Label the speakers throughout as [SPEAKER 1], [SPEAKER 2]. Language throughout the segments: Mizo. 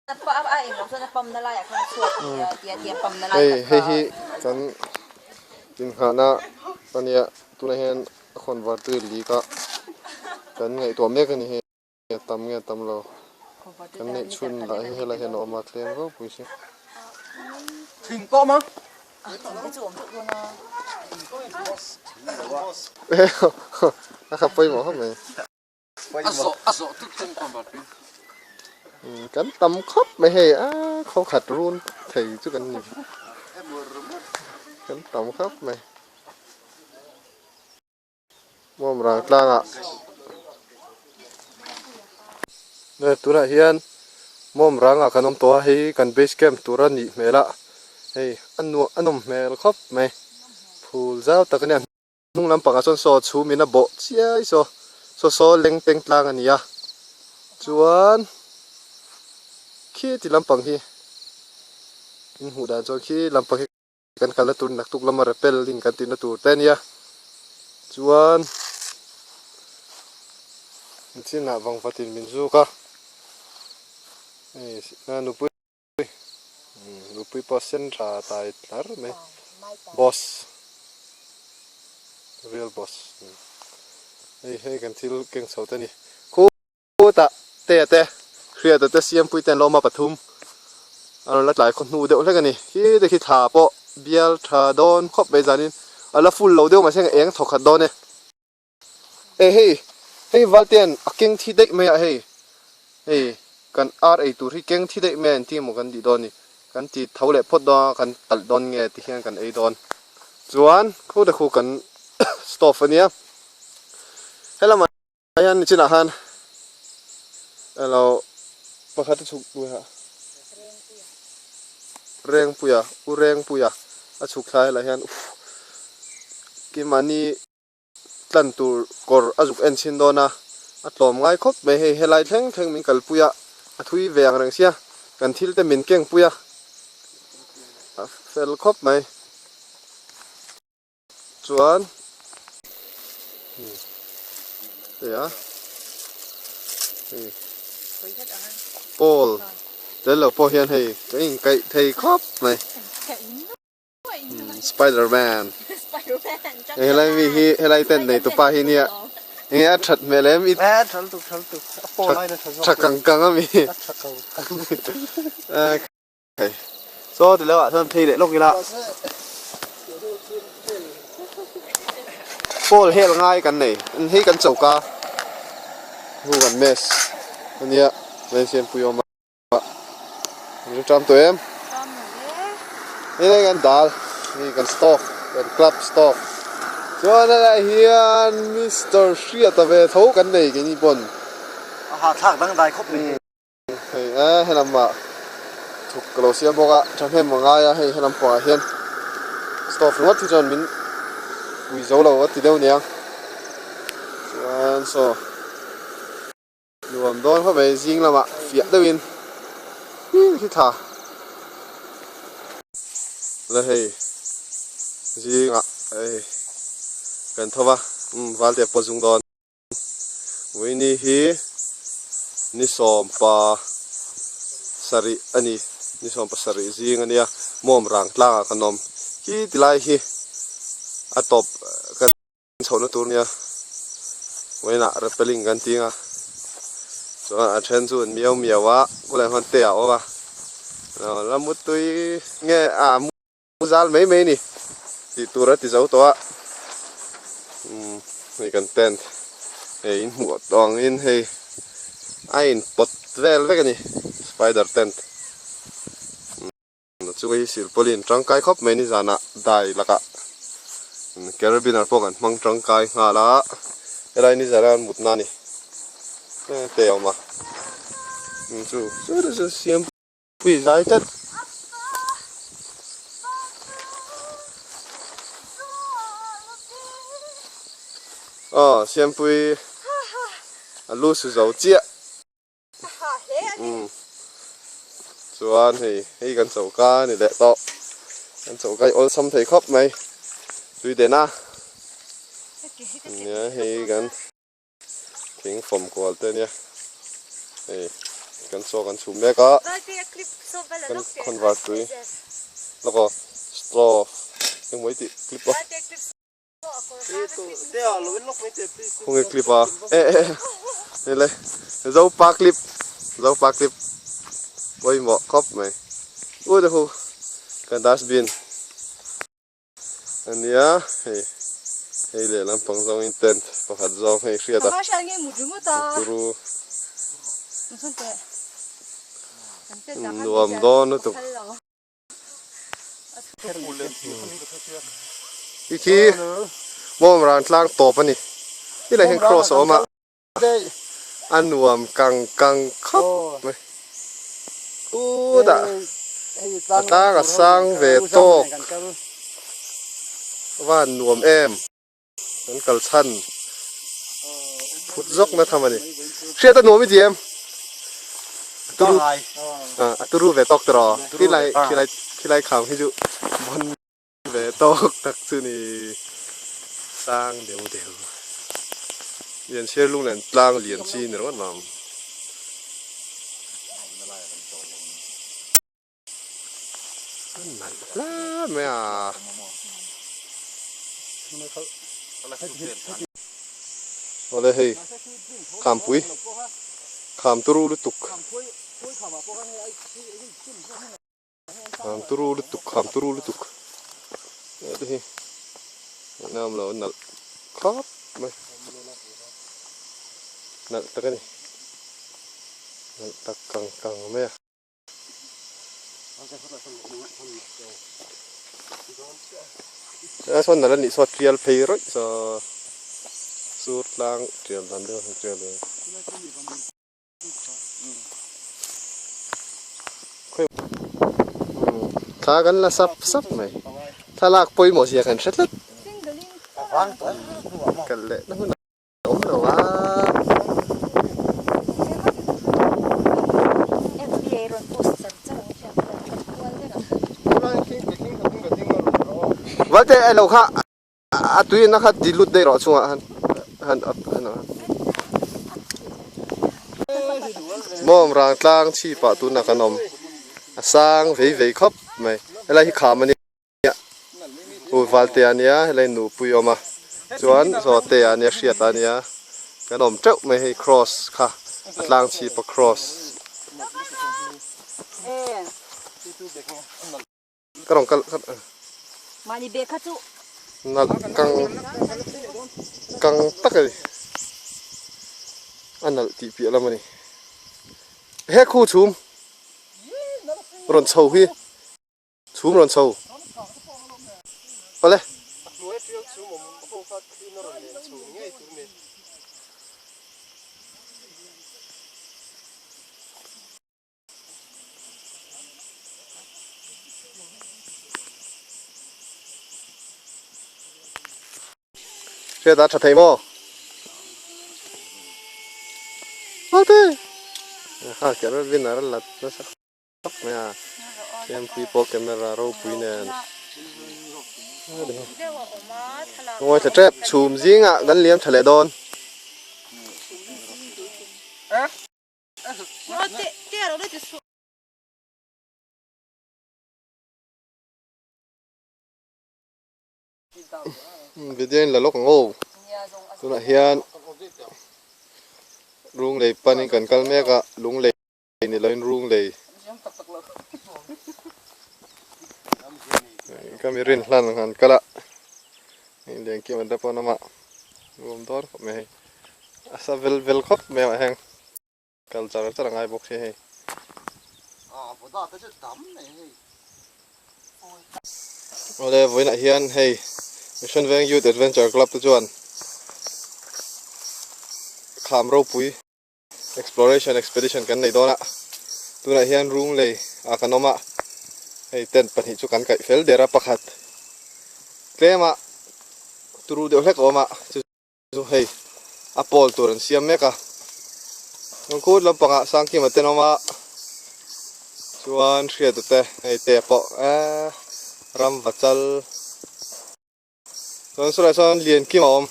[SPEAKER 1] Hei hei hi kan inngahna a nia tunah hian a khawn var tui lik a kan ngaihtuah mek a ni hei a tam nge a tam lo kan neih chhun lah hi helai hian a awm a tlem ropui si. A kha pawimawh khawp mai. Kan tam khawp mai hei a khaw khat run thei chu kan ni kan tam khawp mai bawm rang tlangah tunah hian bawm rangah kan awm tawh a hei kan base camp tur a nih hmel a hei a nuam a nawm hmel khawp mai phul zau tak a nia. Hnung lampangah chuan saw chhum in a bawh chiai saw saw saw leng teng tlang a ni a chuan khi ti lampang hi in hmuh dan chuan khi lampang hi kan kalna tur naktuk lama rappel in kan tihna tur te a nia chuan chinah vangvat in min zuk a hei nupui. Nupui pawh sen tha tai tlar mai boss real boss hei hei kan thil keng chho te a ni khutah te a te hriata te siampui te an lo awm a pathum a rawn la tlai khaw hnu deuh hlek a ni khi te khi thla pawh bial tha dawn khawp mai zanin a la full lo deuh mahse eng thawk khat dawn e. E hei hei Valtean a keng thi daih mai a hei hei kan ar ei tur hi keng thi daih mai a engtin emaw kan tih dawn ni kan ti tho leh phawt dawn a kan talh dawn nge ti hian kan ei dawn chuan khu te khu kan stove a nia helamah hian nichinah khan elo pakhat a chhuk puia Rengpuia u Rengpuia a chhuk thlai helaiah hian keimahni. tlan tur kawr a zuk en chhin dawn a, a tlawm ngai khawp mai hei helai thleng thleng min kalpui a, a thui ve ang reng sia, kan thil te min keng pui a, a fel khawp mai chuan hei a hei pawl tel lo pawh hian hei ka inkaih thei khawp mai. Spiderman helai mi hi helai tent nei tupa hi nia enge a that hmel em i tha kang kang ami saw ti lo ah chuan phei leh lawk ila pawl hel ngai kan nei hei kan choka hu kan mess ania Lengsianpui awm a. Ring ṭam tawh em? Hei lai kan dal, hei kan stove, kan club stove. Chuan helai hian Mister Hriata ve tho kan nei keini pawn.
[SPEAKER 2] A hahthlak dangdai khawp mai hei.
[SPEAKER 1] Hei e helamah thuk ka lo siam bawk a, thahnem a ngai a hei helam pangah hian stove ringawt hi chuan min pui zo lo a ti deuh aniang. Chuan saw. Nuam dawn khawp mai zing lamah fiah deuhin hi tha la hei zingah hei kan tho va umm valte pawh zung dawn vawiini hi ni sawmpa sarih a ni ni sawmpa sarih zing a nia mawm rang tlangah kan awm khi tilai hi a tawp kan. Chhohna tur nia vawiinah rappelling kan ti ang a chuan a then chu an miau miau a kulai hman te a awm a la mutui nge a mu zal mai mai a ni tih tur a ti zo tawh a umm hei kan tent hei in hmuh tawh ang in hei a in pawt vel vek a ni spider tent. Chu hi silpawlin tangkai khawp mai nizanah dai lakah carabiner pawh kan hmang tangkai nghal a, helai nizana an mutna a ni te a awm a, chu chu chu siampui zai tlat. Aw siampui a lu su zo chiah. Chuan hei hei kan choka a ni leh tawh kan choka hi awlsam thei khawp mai tui den a nia hei kan thing fawm kual te ania hei. Kan chaw kan chhum mek a, kan khawnvar tui lawk aw straw engmaw i tih clip a khawnge clip a eh eh hei le zopa clip zopa clip pawimawh khawp mai u te hu kan dustbin. A nia hei hei leh lampang zawngin tent pakhat zawng hei hriat a turu nuam dawn lutuk khi khi bawm ran tlang tawp a ni tilai hian cross a awm a a nuam kang kang khawp mai kutah a tlang a sang ve tawk van nuam em kan kal chhan phut zawk na tham a ni hriat a nuam i ti em turu a turu ve tawk tawh khilai khilai khilai kham hi chu bon Ve tawk tak chu ni sang deuh deuh lian chhiar lung nen tlang lian chi ni ringawt mam. A nalh hle mai a. Awle hei khampui kham turu lutuk. Kham turu lutuk kham turu lutuk hete hi ngaihnawm lo nalh khawp mai nalh tak a ni nalh tak kang kang mai a. A sawn nalh a nih saw tial phei rawih saw sur tlang tial dan deuh a tial ve. Thla kan la sap sap mai thlalak pawimawh zia kan hre tlat kal leh na hun a awm lo a. Valte elo kha A tui na kha ti lut daih rawh chungah han han up han han Mawm rang tlang chhi pah tunah kan awm a sang vei vei khawp mai helai hi kham a nia u Valte a nia helai nupui a awm a chuan Zawte a nia Hriata a nia kan awm teuh mai hei cross kha a tlang chhip a cross. Ka rawn kal
[SPEAKER 3] Mahni bag kha chu.
[SPEAKER 1] Nalh kang kang tak a ni. A nalh tih piah lam a ni. He khu chhum rawn chho hi chhum rawn chho. Awle. Hriat a tha thei maw? Mate! Ha camera vin a lat nasa khawp mai a. Siampui pawh camera ropui nen. Ngawi tha tep chhum zingah kan liam tha leh dawn. Video in la lawk ang aw tunah hian Lunglei panin kan kal mek a Lunglei ni loin Lunglei ka mi rin hlan ang han kal a Lengkim an te pawh an awm a nuam dawn khawp mai hei a sa vel vel khawp mai ah heng. Kal char char a ngai bawk si hei. Awle vawiinah hian hei Mission Veng Youth Adventure Club te chuan Kham ropui Exploration Expedition kan nei dawn a, tunah hian Runglei ah kan awm a, hei tent pahnih chu kan kaih fel der a pakhat tlema turu deuh hlek a awm a chu. Chu hei a pawl tur an siam mek a lungkhur lampangah Sangkima te an awm a chuan Hriata te hei te pawh eee ram va chal chuan sawlai sawn Liankima a awm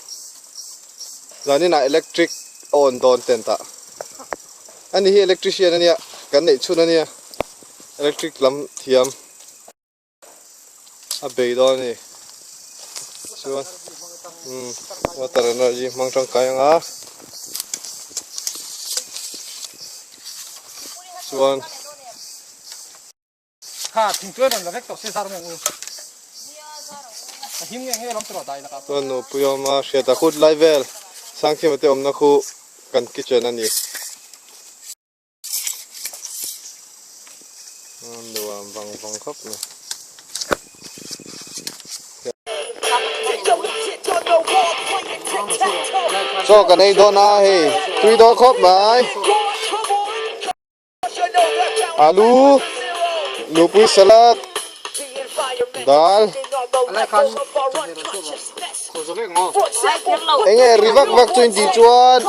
[SPEAKER 1] zaninah electric a on dawn tent ah. Ani hi electrician ania kan neih chhun ania electric lam thiam a bei dawn a ni chuan umm water energy hmang tangkai anga chuan. Chuan nupui a awm a hriat a khut lai vel Sangkhima te awmna khu kan kitchen a ni. Nuam vang vang khawp mai. Chaw kan ei dawn a hei tui dawn khawp mai. Alu nupui salad dal enge ri vak vak chu intih chuan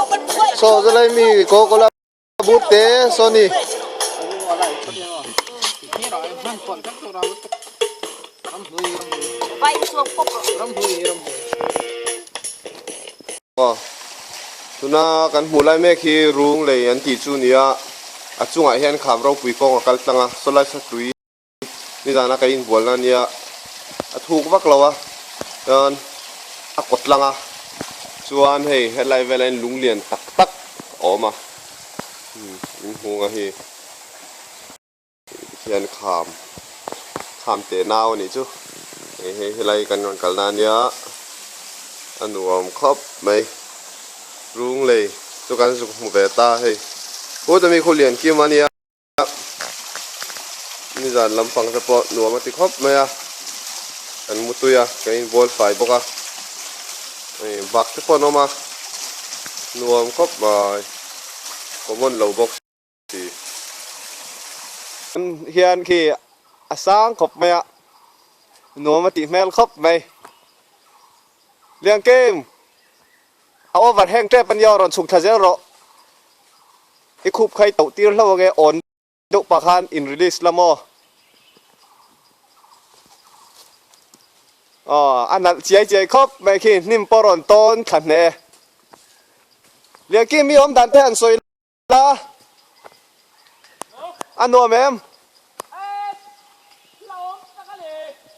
[SPEAKER 1] saw zalai mi coca cola but te saw ni. Aw, tuna kan hmuh lai mek hi rung lei an tih chu nia, a chungah hian kham ropui kawng a kal tlang a, sawlai satui nizana ka inbualna ania, a thuk vak lo a, chuan a kawt tlang a, chuan hei helai velah hian lung lian tak tak a awm a, in hmuh ang hi. Hian kham kham teh nau a nih chu hei hei helai kan rawn kalna ania a nuam khawp mai rung lei chu kan zuk hmu ve ta hei put ami khu lian kim ania nizan lampang te pawh nuam a ti khawp mai a kan mu tui a kan inbual fai bawk a hei bak te pawh an awm a nuam khawp mai common lo bawk. Hian khi a sang khawp mai a, nuam a tih hmel khawp mai. Liankim, a over heng tep a nia aw rawn chhuk thla zel rawh. I khup kha i toh tir hlauh ange awn deuh pah khan in release la maw? Aw, a nalh chiai chiai khawp mai khi hnim pawh rawn tawn thla hneh e. Liankim, i awm dan te han sawi La a nuam em?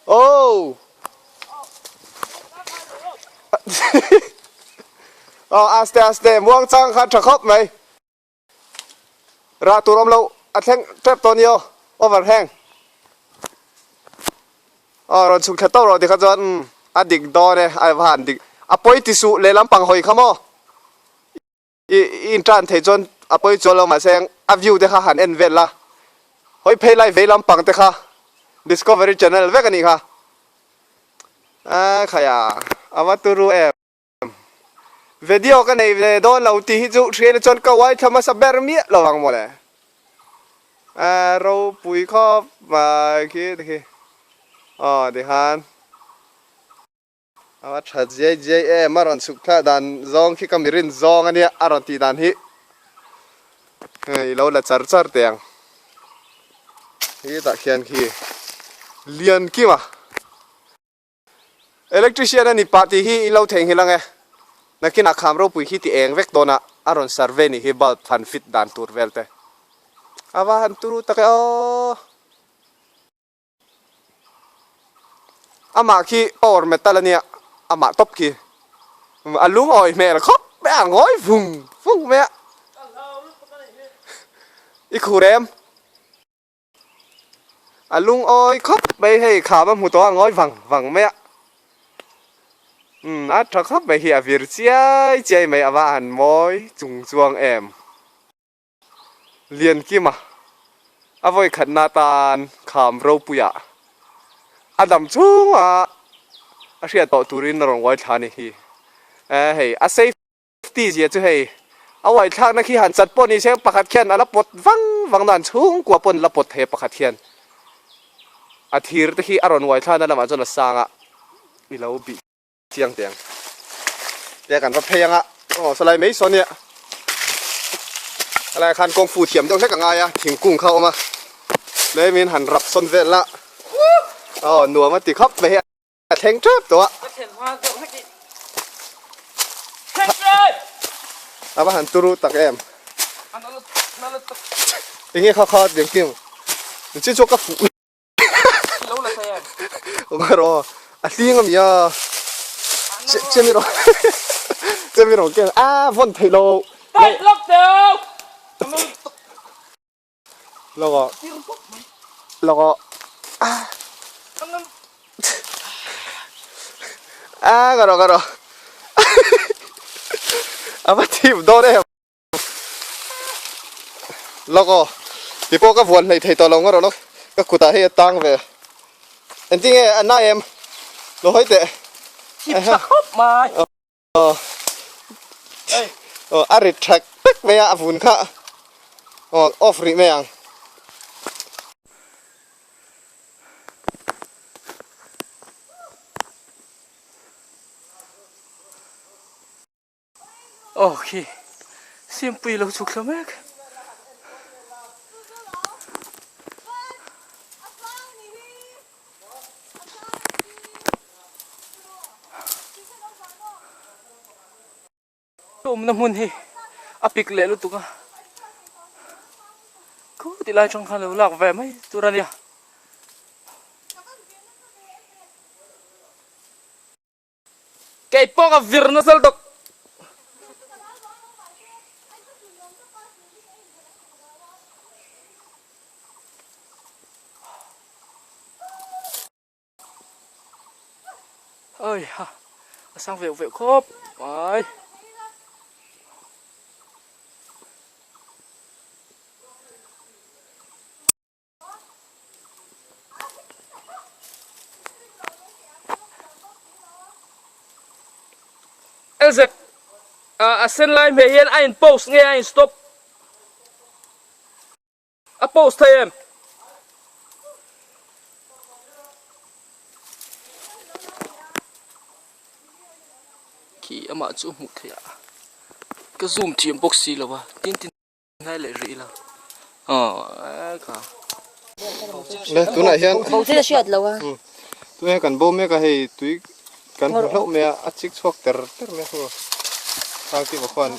[SPEAKER 1] Oh. Oh, aste aste muang chang khan tha khawp mai. Rah tur awm lo a thleng tep tawh ni aw overhang. Aw rawn chhuk thla tawp rawh tikha chuan a dik dawn e a va han dik a pawi ti suh lehlam pang hawi kha maw. I in tan thei chuan a pawi chuan lo mahse a view te kha han en vel la, hawi phei lai vei lampang te kha Discovery Channel vek a nih kha. A khaia a va turu em. Video ka nei ve dawn lo tih hi chu hriat chuan ka uai thla hmasa ber miah lo ang mawle. A ropui khawp mai khi ti khi. Aw tikhan. A tha jiai jiai em a rawn chhuk thla dan zawng khi ka mi rin zawng a nia a rawn tih dan hi hei lo la char char teh ang hetah khian khi lian kim a electrician a ni pah tih hi in lo theihnghilh ang e nakinah kham ropui khi ti eng vek dawn a a rawn survey nih hi bulb han fit dan tur vel te a va han turu tak e aw. Amah khi power metal a nia, amah tawp khi a lungawi hmel khawp mai a, a ngawi vung vung mai a. I khur em? A lungawi khawp mai hei kham a hmu tawh a, a ngawi vang vang mai a. Umm a tha khawp mai hi a vir chiai chiai mai a va han mawi chung chuang em. Liankima a vawi khatna atan kham ropuiah a dam chhunga a hriat tawh turin a rawn uai thla a ni hi. Eh hei a safety zia chu hei a uai thlakna khi han chat pawh ni se pakhat khian a la pawt vang vang nan chhungkua pawn la pawt thei a pakhat hian a thir te khi a rawn uai thlakna lamah chuan a sang a i lo bih. Chiang teh ang. Tia kan va phei anga aw saw lai mai saw nia. Helai khan kawng fu thiam deuh hlek a ngai a thingkung kha a awm a. Tlem in han rap sawn vel la. Aw nuam a ti khawp mai hi a thleng tep tawh a. A va han turu tak em. Enge kha kha tiang kim. Chi chu ka fuh.
[SPEAKER 4] Lo la thei em?
[SPEAKER 1] Awm rawh. A hling a mi a. Che mi rawh. Che mi rawh ken. A vawn theih lo.
[SPEAKER 4] Tight lock teu.
[SPEAKER 1] Lawk aw. Lawk aw. A ka rawh ka rawh. A va thim dawn em. Lawk aw. Ti pawh ka vuan hleih thei tawh lo nga rawh lawk. Ka kutah hei a tang ve. Engtin nge a na em? Lo hawi teh.
[SPEAKER 4] Chip tha khawp mai.
[SPEAKER 1] Aw. Aw a rit thak vek mai a a vun kha. Aw off rih mai ang.
[SPEAKER 4] Aw khi Siampui lo chhuk thla mek. Awmna hmun hi a pik leh lutuk a khu ti lai tang khan lo lak ve mai tur a nia. Kei pawh ka vir nasa lutuk. Oi ha a sang veuh veuh khawp mai. LZ a sen lai hmeh hian a in post nge a in stop a post thei em? Khi amah chu hmuh theih a ka zoom thiam bawk si lo a tin tin. Hnai leh rih ila aw kha.
[SPEAKER 1] Le tunah hian
[SPEAKER 3] Bo thil a hriat lo a.
[SPEAKER 1] Tunah hian kan bo mek a hei tui kan hmu hlauh mai a a chik chhuak ter ter mai a hu Tlangtiva khuan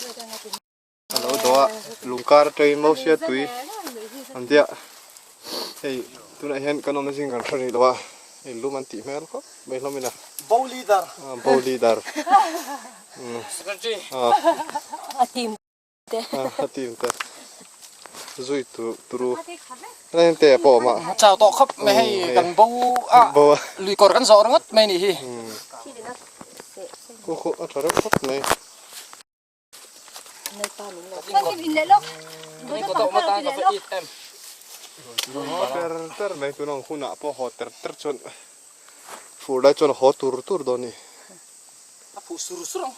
[SPEAKER 1] a lo dawh a lungkar atangin Mosia tui an tia hei tunah hian kan awmna zing kan hre rih lo a hei lum an tih hmel khawp mai hlawm in a.
[SPEAKER 2] Bo leader.
[SPEAKER 1] Bo leader.
[SPEAKER 4] Secretary.
[SPEAKER 3] A team te.
[SPEAKER 1] A team te. Zui tu turu. Tlem te pawh awm a.
[SPEAKER 4] Chau tawh khawp mai hei kan bo a lui kawr kan zawh ringawt mai ni hi.
[SPEAKER 1] Khu khu a tha reuh khawp mai. Ter ter mai tuna ang hunah pawh haw ter ter chuan fur lai chuan a haw tur tur dawn a ni.
[SPEAKER 4] A phuh sur sur ang.